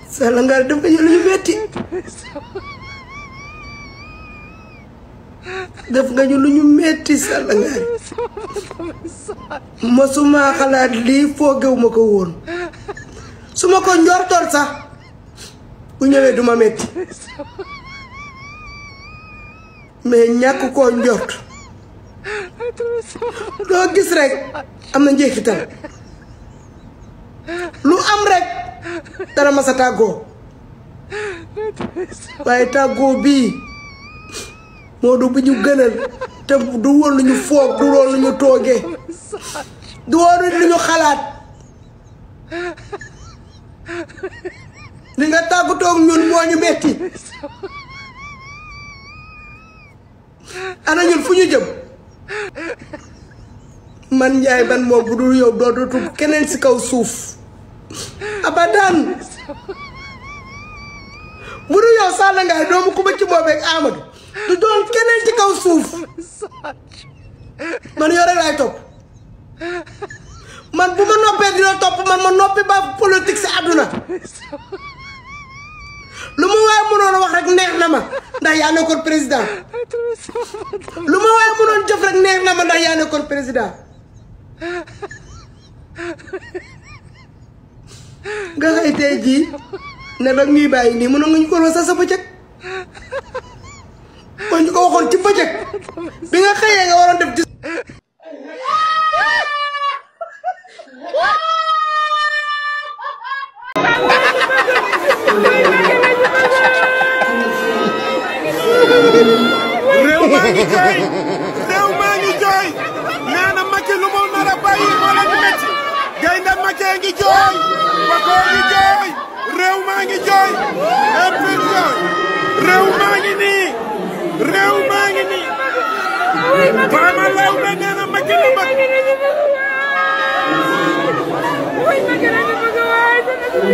Salla Ngaari def nga ñu lu ñu metti def nga ñu lu ñu metti Salla Ngaari mosuma xalaat lii foogewuma ko woon su ma ko njortoon sax bu ñëwee duma metti mais ñàkk koo njort doo gis rek am na njeexital lu am rek dara ma sa tàggoo waaye tàggoo bii moo du bu ñu gënal te du woon lu ñu foog du woon lu ñu toogee du woon lu ñu xalaat li nga tàggatoo ñun moo ñu metti ana ñun fu ñu jëm man Njaay ban moom bu dul yow dootu keneen si kaw suuf abadan bu dul yow Salla Ngaari doomu ku ba ci boobeeg Amadou du doon keneen ci kaw suuf man yore laay topp man bu ma noppee dina topp man ma noppi ba politique si àdduna lu ma waaye mënoon wax rek neex na ma ndax yaa nekkoon président lu ma waaye mënoon jëf rek neex na ma ndax yaa nekkoon président nga xëy tey jii ne dag ñuy bàyyi nii mënoon nga ñu ko woon sa bëccëg kon ñu ko waxoon ci bëccëg bi nga xëyee nga waroon def réew maa ngi jooy nee na Macky lu mu nar a bàyyi moo leen di métti gaynde Macky ngi jooy Bako ngi jooy réew maa ngi jooy réew maa ngi nii réew maa ngi nii Fama Lawbe nee na Macky lu mag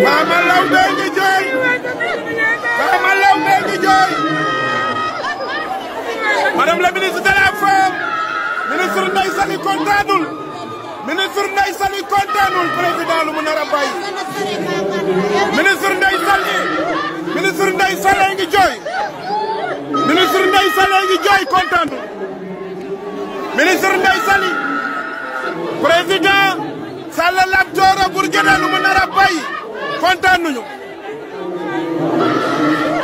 Fama Lawbe ngi jooy Fama Lawbe ngi jooy Madame la ministre de la Femme ministre Ndeye Saly kontaanul ministre Ndeye Saly kontaanul président lu mu nar a bàyyi ministre Ndeye Saly ngi jooy ministre Ndeye Saly ngi jooy kontaanul ministre Ndeye Saly président Salla Lam Tooro Bourguédé lu mu nar a bàyyi kontaanuñu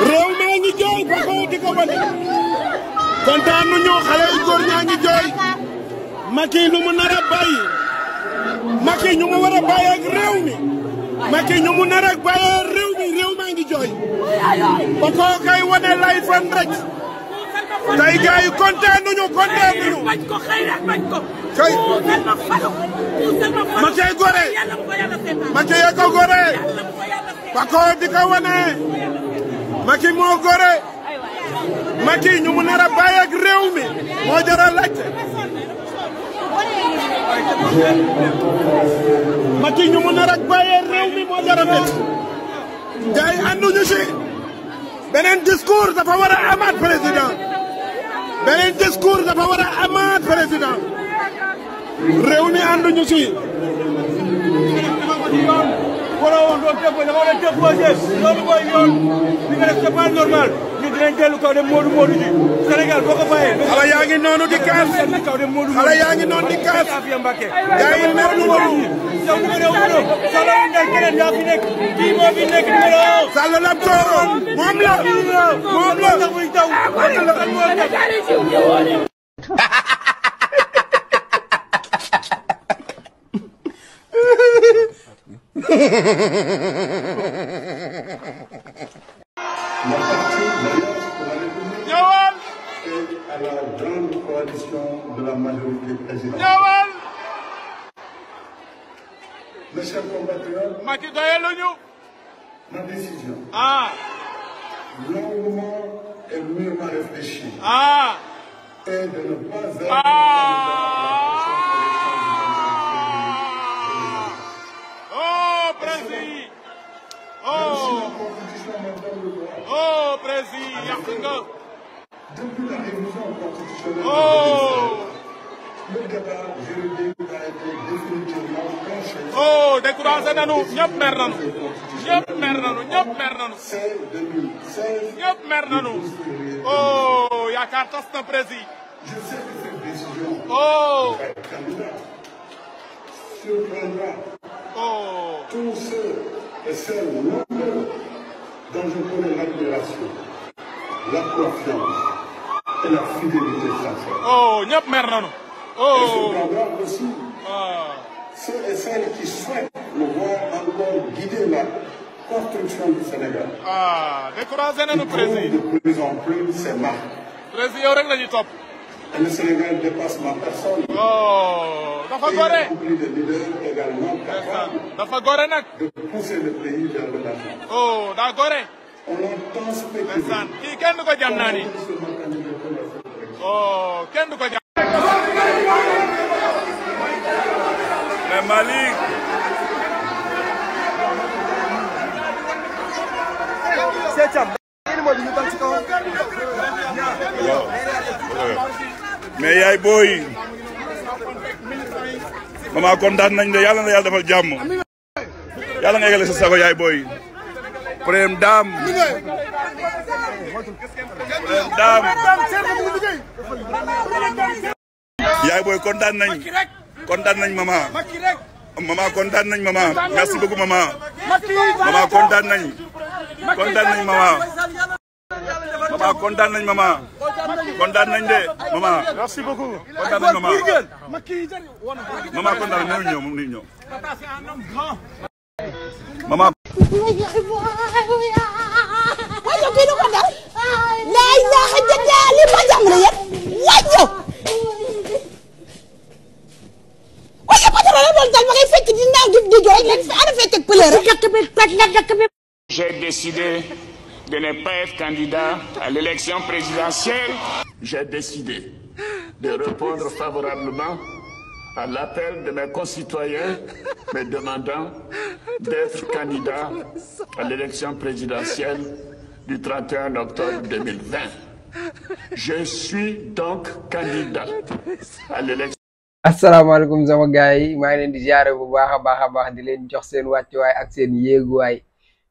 réew maa ngi jooy ba ko di ko wane kontaan nañu xale yu góor ñaa ngi jooy Macky lu mu nar a bàyyi Macky ñu mu war a bàyyi ak réew mi Macky ñu mu nar a bàyyi réew mi réew maa ngi jooy ba koo kay wane lay fan rek tey gars yi kontaan nañu kay Macky gore Macky yee ko gore ba koo di ko wane Macky moo gore Macky ñu mu nar a bàyyi ak réew mi moo jar a laajte Macky ñu mu nar a bàyyi réew mi moo jar a métti gars yi ànduñu si beneen discours dafa war a amaat président beneen discours dafa war a amaat président réew mi ànduñu si wala woon doon déposé dafa war a déposé loolu mooy yoon li nga def c'est pas normal ñu dinañ dellu kaw dem Modou Modou ji Sénégal boo ko bàyyee. xale yaa ngi noonu di kaas xale yaa ngi noonu di kaas gars yi mer lu Modou. yow numéro 1 Salla Ngaari keneen yaa fi nekk kii moo fi nekk numéro 1. Salla Lam Tooro moom la moom la. Ñëwal. À la grande coalition de la majorité présidentielle. Ñëwal. Mes chers compatriotes, Macky doyaluñu. ma décision, Ah. longuement et mûrement réfléchie, Ah. est de ne pas être Oh, président. Oh, président, yàq nga. depuis la révision constitutionnelle Oh. Le débat juridique a été définitivement tranché. Oh, découragé nañu ñëpp mer nañu. ñëpp mer nañu ñëpp mer nañu. C'est 2016. ñëpp mer nañu. Oh, yaakaar tas na président. Je sais que cette décision Oh, va être candidat surprendra oh. tous ceux et celles nombreux dont je connais l'admiration, la confiance et la fidélité sincère. Oh, ñëpp mer nañu. Et Oh. surprendra aussi Ah. ceux et celles qui souhaitent me voir encore guider la construction du Sénégal. Ah, découragé nañu Qui trouve président. de plus en plus ses marques. Président yow rek la ñuy topp. Et le Sénégal dépasse ma personne. Oh, dafa Et gore. beaucoup de leaders également capables dafa gore nag. de pousser le pays vers le développement. Oh, daa gore. On a tant spéculé. ndeysaan kii kenn du ko jam naa ni. Oh, kenn du ko jam. mais Malick. mais yaay booy mama kontaan nañ de yàlla na yàlla defal jàmm yàlla nga eggale sa sago yaay booy Prem Dame yaay booy kontaan nañ mama kontaan nañ mama merci beaucoup mama kontaan nañ mama kontaan nañ mama kontaan nañ de mama merci beaucoup kontaan nañ mama kontaan nañ ñëw mama wajo kii du ko def la ilaha illallah li ma jam la yépp wajo wajo ko dara doon dal ma ngay fekk di naaw di jooy nek fi ana fekk ak pleure dëkk bi toj na dëkk bi. J'ai décidé de ne pas être candidat à l'élection présidentielle. J'ai décidé de répondre favorablement à l'appel de mes concitoyens me demandant d'être candidat à l'élection présidentielle du 31 octobre 2020. Je suis donc candidat à l'élection. asalaamaaleykum sama gars yi maa ngi leen di ziare bu baax a baax di leen jox seen wàccuwaay ak seen yéeguwaay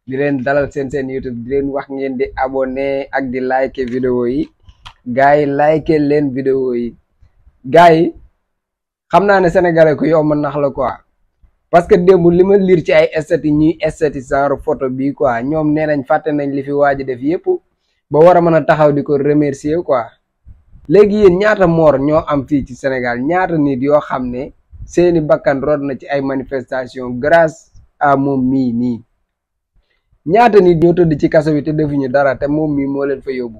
di leen dalal seen YouTube di leen wax ngeen di abonné ak di like vidéo yi gars yi like leen vidéo yi gars yi xam naa ne sénégalais ku yow ma nax la quoi parce que démb li ma lire ci ay estati ñuy estati genre photo bi quoi ñoom nee nañ fàtte nañ li fi waaj def yépp ba war a mën a taxaw di ko remercier quoi léegi yéen ñaata moor ñoo am fii ci Sénégal ñaata nit yoo xam ne seeni bakkan rod na ci ay manifestation grâce à moom mii nii ñaata nit ñoo tëdd ci kaso bi te defuñu dara te moom mii moo leen fa yóbbu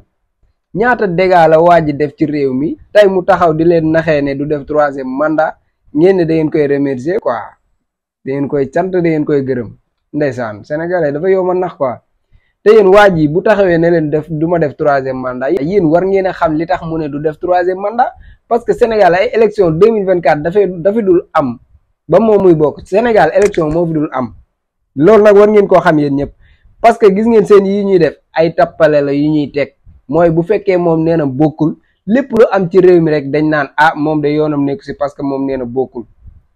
ñaata dégâts la waa ji def ci réew mi tey mu taxaw di leen naxee ne du def 3e mandat ngeen ne da ngeen koy remercier quoi da ngeen koy sant da ngeen koy gërëm ndeysaan sénégalais dafa yow ma nax quoi te yéen waa ji bu taxawee ne leen def du ma def 3e mandat yéen war ngeen a xam li tax mu ne du def 3e mandat parce que Sénégal ay élection 2024 dafa dul am ba moom muy bokk Sénégal élection moo fi dul am loolu nag war ngeen koo xam yéen ñëpp parce que gis ngeen seen yi ñuy def ay tappale la yu ñuy teg mooy bu fekkee moom nee na bokkul lépp lu am ci réew mi rek dañ naan ah moom de yoonam nekku si parce que moom nee na bokkul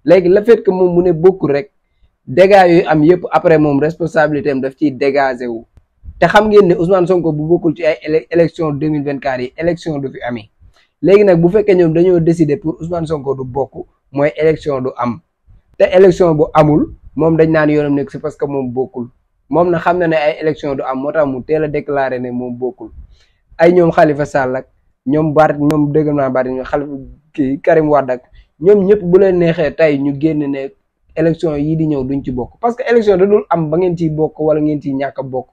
léegi le fait que moom mu ne bokkul rek dégâts yooyu am yëpp après moom responsabilité am daf ciy dégagé wu te xam ngeen ne Ousmane Sonko bu bokkul ci ay élection 2024 yi élection du fi amee léegi nag bu fekkee ñoom dañoo décider pour Ousmane Sonko du bokk mooy élection du am te élection bu amul moom dañ naan yoonam nekk si parce que moom bokkul moom na xam na ne ay élection du am moo tax mu teel a déclaré ne moom bokkul ay ñoom Khalifa Sall ak ñoom Bart ñoom dëgg naa Bart ñoom Khalifa kii Karim Wade ak ñoom ñëpp bu leen neexee tey ñu génn ne élection yii di ñëw duñ ci bokk parce que élection da dul am ba ngeen ciy bokk wala ngeen ciy ñàkk a bokk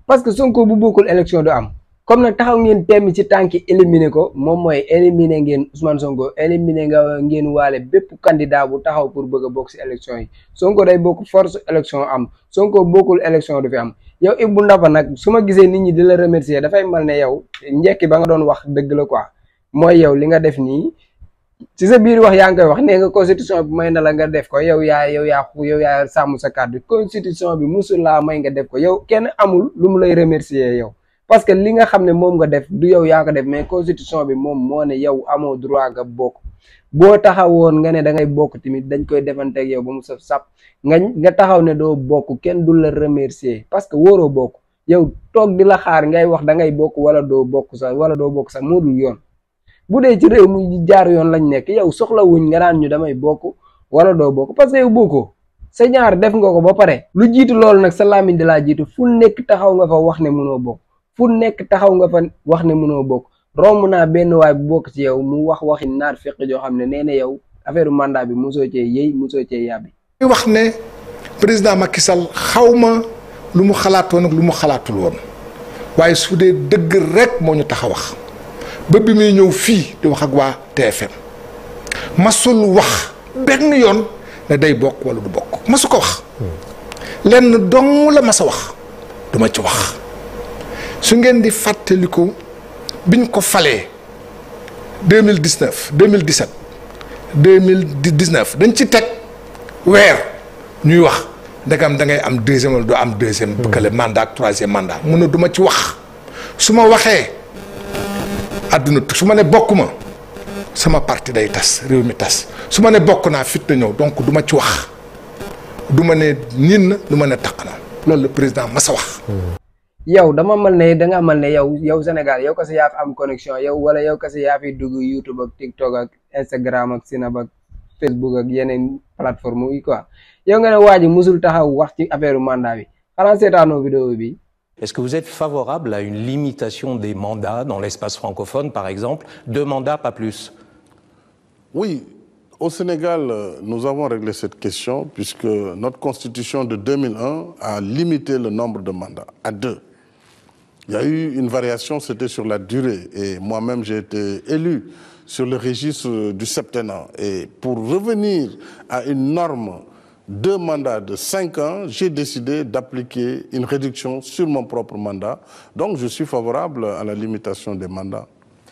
parce que Sonko bu bokkul élection du am comme nag taxaw ngeen temm ci tànki éliminer ko moom mooy éliminer ngeen Ousmane Sonko éliminer nga ngeen waale bépp candidat bu taxaw pour bëgg a bokk si élection yi Sonko day bokk force élection am Sonko bokkul élection du fi am yow Ibou Ndafa nag su ma gisee nit ñi di la remercier dafay mal ne yow njekki ba nga doon wax dëgg la quoi mooy yow li nga def nii ci sa biir wax yaa ngi koy wax nee nga constitution bi may na la nga def ko yow yaa sàmm sa kàddu constitution bi musul laa may nga def ko yow kenn amul lu mu lay remercier yow parce que li nga xam ne moom nga def du yow yaa ko def mais constitution bi moom moo ne yow amoo droit nga bokk boo taxawoon nga ne da ngay bokk tamit dañ koy defanteeg yow ba mu saf sap nga taxaw ne doo bokk kenn du la remercier parce que wóoroo bokk yow toog di la xaar ngay wax da ngay bokk wala doo bokk sax moo dul yoon. bu dee ci réew mu jaar yoon lañ nekk yow soxla wuñ nga naan ñu damay bokk wala doo bokk parce que yow bokkoo sa ñaar def nga ko ba pare. lu jiitu loolu nag sa làmmiñ di laa jiitu fu nekk taxaw nga fa wax ne mënoo bokk fu nekk taxaw nga fa wax ne mënoo bokk romb naa benn waay bu bokk ci yow mu waxi naar fekk joo xam ne nee na yow affaire mandat bi mosoo cee yëy mosoo cee yàbbi. wax ne président Macky Sall xaw ma lu mu xalaatoon ak lu mu xalaatul woon waaye su dee dëgg rek moo ñu tax a wax ba bi muy ñëw fii di wax ak waa TFM masul wax benn yoon ne day bokk wala du bokk masu ko wax lenn dong la mas a wax duma ci wax su ngeen di fàttaliku biñ ko falee 2019 2017 2019 dañ ci teg weer ñuy wax ndegam da ngay am deuxième wala doo am deuxième. que le mandat ak troisième mandat mun na duma ci wax su ma waxee àdduna su ma ne bokk ma sama parti day tas réew mi tas su ma ne bokk naa fit na ñëw donc du ma ci wax du ma ne niin na du ma ne taq na loolu la président masa wax. yow dama mal ne da nga mal ne yow Sénégal yow kese yaa fi am connexion yow wala yow kese yaa fi dugg YouTube ak TikTok ak Instagram ak Snap ak Facebook ak yeneen plateforme yi quoi yow nga ne waa ji musul taxaw wax ci affaire mandat bi xanaa seetaanoo vidéo bi. Est-ce que vous êtes favorable à une limitation des mandats dans l'espace francophone, par exemple, 2 mandats, pas plus? Oui, au Sénégal, nous avons réglé cette question puisque notre constitution de 2001 a limité le nombre de mandats à 2. Il y a eu une variation, c'était sur la durée. Et moi-même, j'ai été élu sur le registre du septennat. Et pour revenir à une norme 2 mandats de 5 ans, j'ai décidé d'appliquer une réduction sur mon propre mandat. Donc, je suis favorable à la limitation des mandats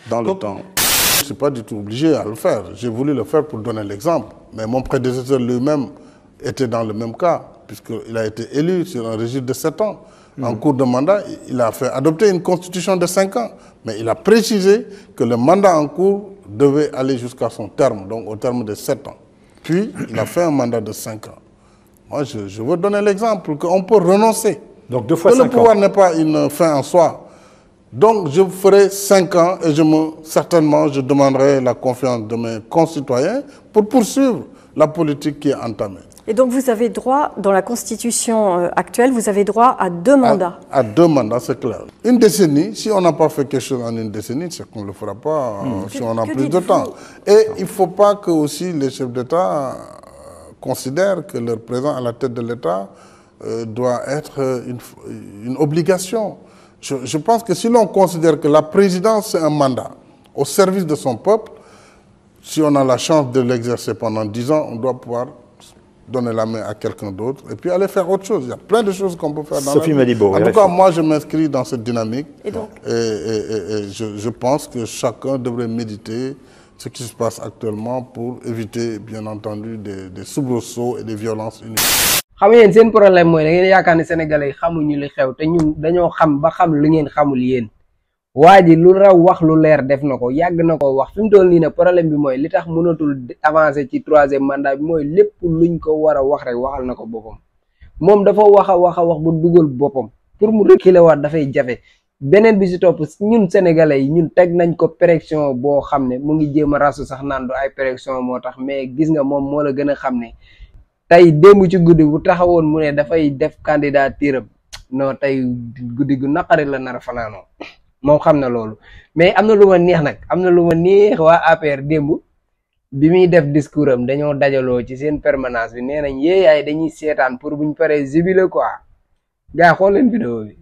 dans le temps. Je ne suis pas du tout obligé à le faire. J'ai voulu le faire pour donner l'exemple. Mais mon prédécesseur lui-même était dans le même cas, puisqu'il a été élu sur un registre de 7 ans. En cours de mandat, il a fait adopter une constitution de 5 ans. Mais il a précisé que le mandat en cours devait aller jusqu'à son terme, donc au terme de 7 ans. Puis, il a fait un mandat de 5 ans. Moi, je veux donner l'exemple qu'on peut renoncer. Donc 2 fois 5 ans. Le pouvoir n'est pas une fin en soi. Donc, je ferai 5 ans et certainement, je demanderai la confiance de mes concitoyens pour poursuivre la politique qui est entamée. Et donc, vous avez droit, dans la Constitution actuelle, vous avez droit à 2 mandats. À 2 mandats, c'est clair. Une décennie, si on n'a pas fait quelque chose en une décennie, c'est qu'on ne le fera pas si on a plus de temps. Et il ne faut pas que aussi les chefs d'État considèrent que leur présence à la tête de l'État doit être une obligation. Je pense que si l'on considère que la présidence c'est un mandat au service de son peuple, si on a la chance de l'exercer pendant 10 ans, on doit pouvoir donner la main à quelqu'un d'autre et puis aller faire autre chose. Il y a plein de choses qu'on peut faire dans Sophie Malibaud. En tout cas, moi, je m'inscris dans cette dynamique. Et donc je pense que chacun devrait méditer ce qui se passe actuellement pour éviter, bien entendu, des soubresauts et des violences inutiles. xam ngeen seen problème mooy da ngeen yaakaar ne sénégalais yi xamuñu li xew te ñun dañoo xam ba xam li ngeen xamul yéen waa ji lu raw wax lu leer def na ko yàgg na ko wax fi mu toll nii ne problème bi mooy li tax mënatul avancer ci 3e mandat bi mooy lépp luñ ko war a wax rek waxal na ko boppam moom dafa wax a wax bu dugal boppam pour mu reculer waat dafay jafe. beneen bi si topp ñun sénégalais yi ñun teg nañ ko pression boo xam ne mu ngi jéem a rasu sax naan du ay pression moo tax mais gis nga moom moo la gën a xam ne tey démb ci guddi bu taxawoon mu ne dafay def candidature non tey guddi gu naqari la nar a fanaanoo moom xam na loolu. mais am na lu ma neex nag am na lu ma neex waa APR démb bi muy def discours am dañoo dajaloo ci seen permanence bi nee nañ yéeyaay dañuy seetaan pour buñ paree jubilé quoi gars xool leen vidéo bi.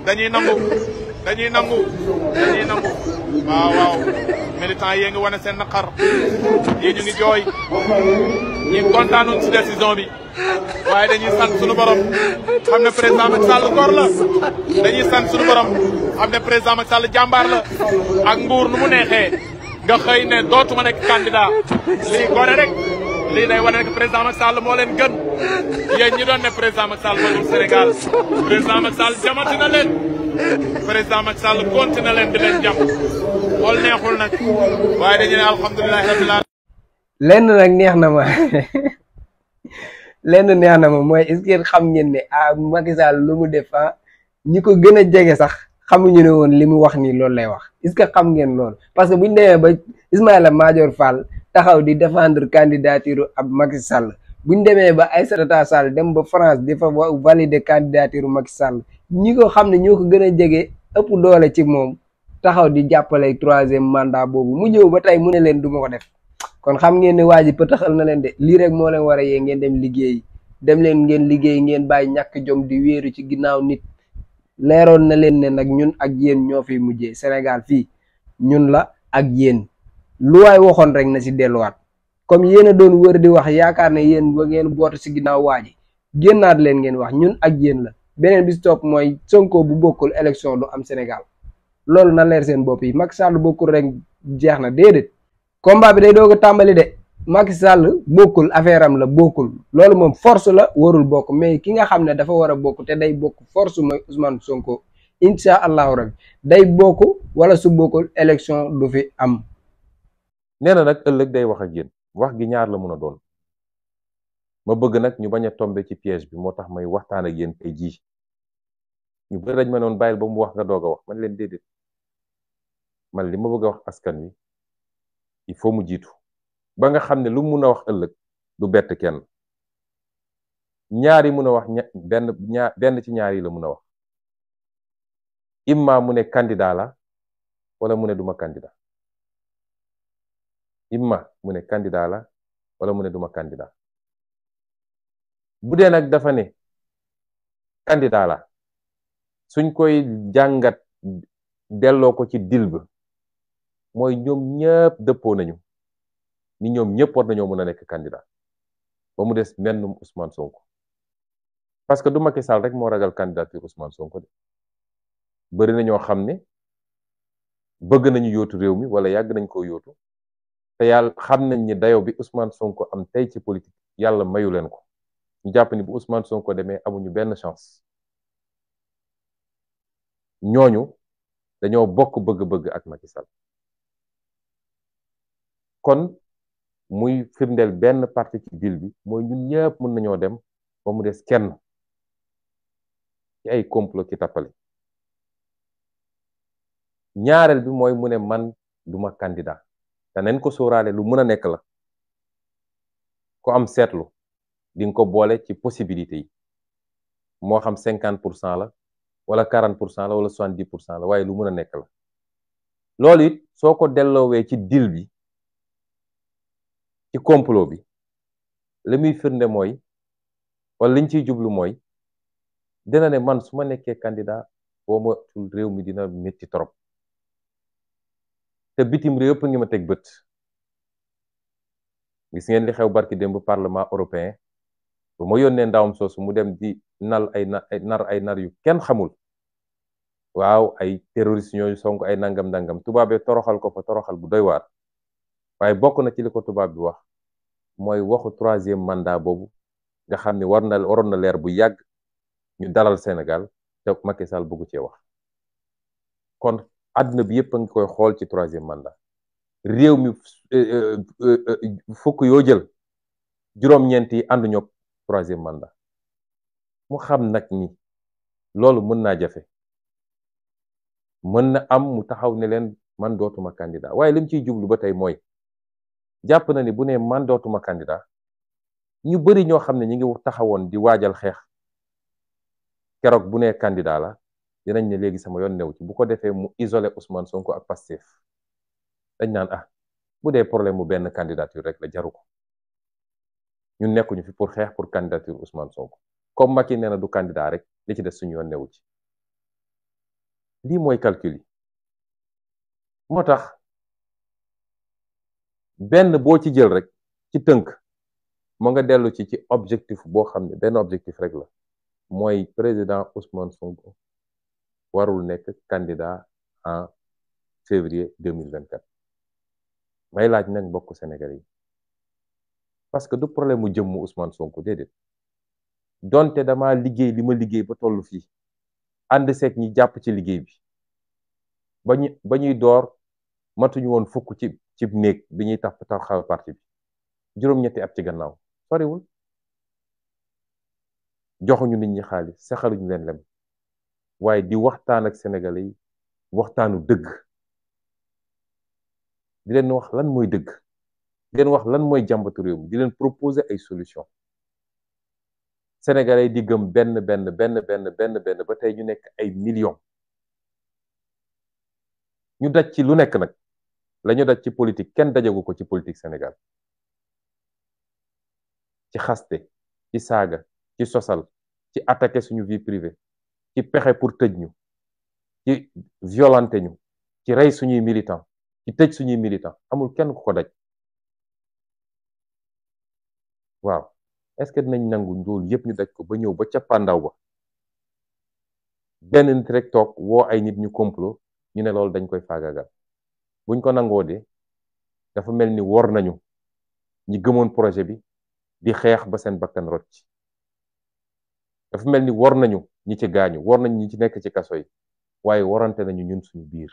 dañuy nangu waaw militant yi ngi wane seen naqar yi ñu ngi jooy ñi kontaanoon ci décision bi waaye dañuy sant suñu borom xam ne président Macky Sall góor la dañuy sant suñu borom xam ne président Macky Sall jàmbaar la ak nguur nu mu neexee nga xëy ne dootuma nekk candidat lii gore rek lii day wane ne président Macky Sall moo leen gën yéen ñi doon ne président Macky Sall mënul Sénégal président Macky Sall jamati na leen président Macky Sall continué leen di leen jàmm xool neexul nag waaye dañu ne alhamdulilah rabbil alamin lenn nag neex na ma lenn neex na ma mooy est-ce que xam ngeen ne Macky Sall lu mu def ñi ko gën a jege sax xamuñu ne woon li mu wax nii loolu lay wax est-ce que xam ngeen loolu parce que buñ demee ba Ismaïla Madior Fall taxaw di défendre candidature ab Macky Sall buñ demee ba Aïssata Tall Sall dem ba France di fa valider candidature Macky Sall ñi ko xam ne ñoo ko gën a jege ëpp doole ci moom taxaw di jàppale 3e mandat boobu mu ñëw ba tey mu ne leen du ma ko def kon xam ngeen ne waa ji pëtaxal na leen de lii rek moo leen war a yee ngeen dem liggéey dem leen ngeen liggéey ngeen bàyyi ñàkk jom di wéeru ci ginnaaw nit leeroon na leen ne nag ñun ak yéen ñoo fi mujjee Sénégal fii ñun la ak yéen lu waay waxoon rek na si delluwaat comme yéen a doon wër di wax yaakaar ne yéen ba ngeen bootu si ginnaaw waa ji génnaat leen ngeen wax ñun ak yéen la beneen bi si topp mooy Sonko bu bokkul élection du am Sénégal loolu na leer seen bopp yi Macky Sall bokkul rek jeex na déedéet combat bi day doog a tàmbali de Macky Sall bokkul affaire am la bokkul loolu moom force la warul bokk mais ki nga xam ne dafa war a bokk te day bokk force mooy Ousmane Sonko incha allahu rabi day bokk wala su bokkul élection du fi am. nee na nag ëllëg day wax ak yéen wax gi ñaar la mun a doon ma bëgg nag ñu bañ a tombe ci piège bi moo tax may waxtaan ak yéen tey jii ñu bëri dañ ma noon bàyyil ba mu wax nga doog a wax man leen déedéet man li ma bëgg a wax askan wi il faut mu jiitu ba nga xam ne lu mun a wax ëllëg du bett kenn ñaar yi mun a wax benn ci ñaar yi la mun a wax imma mu ne candidat la wala mu ne duma candidat imma mu ne candidat la wala mu ne duma candidat bu dee nag dafa ne candidat la suñ koy jàngat delloo ko ci dil ba mooy ñoom ñëpp dëppoo nañu ni ñoom ñëpp war nañoo mën a nekk candidat ba mu des mennum Ousmane Sonko parce que du Macky Sall rek moo ragal candidature Ousmane Sonko de bëri na ñoo xam ne bëgg nañu yóotu réew mi wala yàgg nañ koo yóotu te yàlla xam nañ ni dayo bi Ousmane Sonko am tey ci politique yàlla mayu leen ko ñu jàpp ni bu Ousmane Sonko demee amuñu benn chance ñooñu dañoo bokk bëgg-bëgg ak Macky Sall kon muy firndeel benn parti ci deal bi mooy ñun ñëpp mën nañoo dem ba mu des kenn ci ay complot ki tappale ñaareel bi mooy mu ne man duma candidat te nañ ko sóoraale lu mën a nekk la ko am seetlu di nga ko boole ci possibilité yi moo xam 50% la wala 40% la wala 70% la waaye lu mën a nekk la loolu it soo ko delloowee ci deal bi ci complot bi li muy firnde mooy wala liñ ciy jublu mooy dina ne man su ma nekkee candidat boo ma réew mi dina métti trop te bitim réew yëpp ngi ma teg bët gis ngeen li xew barki démb parlement européen bu ma yónnee ndawam soosu mu dem di nar ay nar yu kenn xamul waaw ay terroriste ñooyu Sonko ay nangam tubaabee toroxal ko fa toroxal bu doy waar waaye bokk na ci li ko tubaab bi wax mooy waxu 3e mandat boobu nga xam ne waroon na leer bu yàgg ñu dalal Sénégal te Macky Sall bëggu cee wax kon àdduna bi yëpp a ngi koy xool ci 3e mandat réew mi fukk yoo jël juróom-ñeent yi ànduñoo 3e mandat mu xam nag ni loolu mën naa jafe mën na am mu taxaw ne leen man dootuma candidat waaye lim ciy jublu ba tey mooy jàpp na ni bu ne man dootuma candidat ñu bari ñoo xam ne ñi ngi taxawoon di waajal xeex keroog bu ne candidat la dinañ ne léegi sama yoon new ci bu ko defee mu isolé Ousmane Sonko ak Pastef dañ naan bu dee problème mu benn candidature rek la jaru ko ñun nekkuñu fi pour xeex pour candidature Ousmane Sonko comme Macky nee na du candidat rek li ci des suñu yoon newu ci lii mooy calcul yi moo tax benn boo ci jël rek ci tënk mu nga dellu ci objectif boo xam ne benn objectif rek la mooy président Ousmane Sonko warul nekk candidat en février 2024 may laaj nag mbokk Sénégalais yi parce que du problème mu jëmmu Ousmane Sonko déedéet donte dama liggéey li ma liggéey ba tollu fii ànd seeg ñi jàpp ci liggéey bi ba ñuy door matuñu woon fukk ci néeg bi ñuy taxawal parti bi juróom-ñetti at ci gannaaw soriwul joxuñu nit ñi xaalis saxaluñu leen lem waaye di waxtaan ak sénégalais yi waxtaanu dëgg di leen wax lan mooy dëgg di leen wax lan mooy jàmbatu réew mi di leen proposer ay solution sénégalais di gëm benn ba tey ñu nekk ay millions ñu daj ci lu nekk nag la ñu daj ci politique kenn dajagu ko ci politique Sénégal ci xaste ci saaga ci sosal ci attaquer suñu vie privée ci pexe pour tëj ñu ci violenter ñu ci rey suñuy militant ci tëj suñuy militant amul kenn ku ko daj waaw est-ce que dinañ nangu ndool yépp ñu daj ko ba ñëw ba ca pàndaw ba benn nit rek toog woo ay nit ñu complot ñu ne loolu dañ koy faagagal buñ ko nangoo de dafa mel ni wor nañu ñi gëmoon projet bi di xeex ba seen bakkan rot ci dafa mel ni wor nañu ñi ci gaañu wor nañu ñi ci nekk ci kaso yi waaye warante nañu ñun suñu biir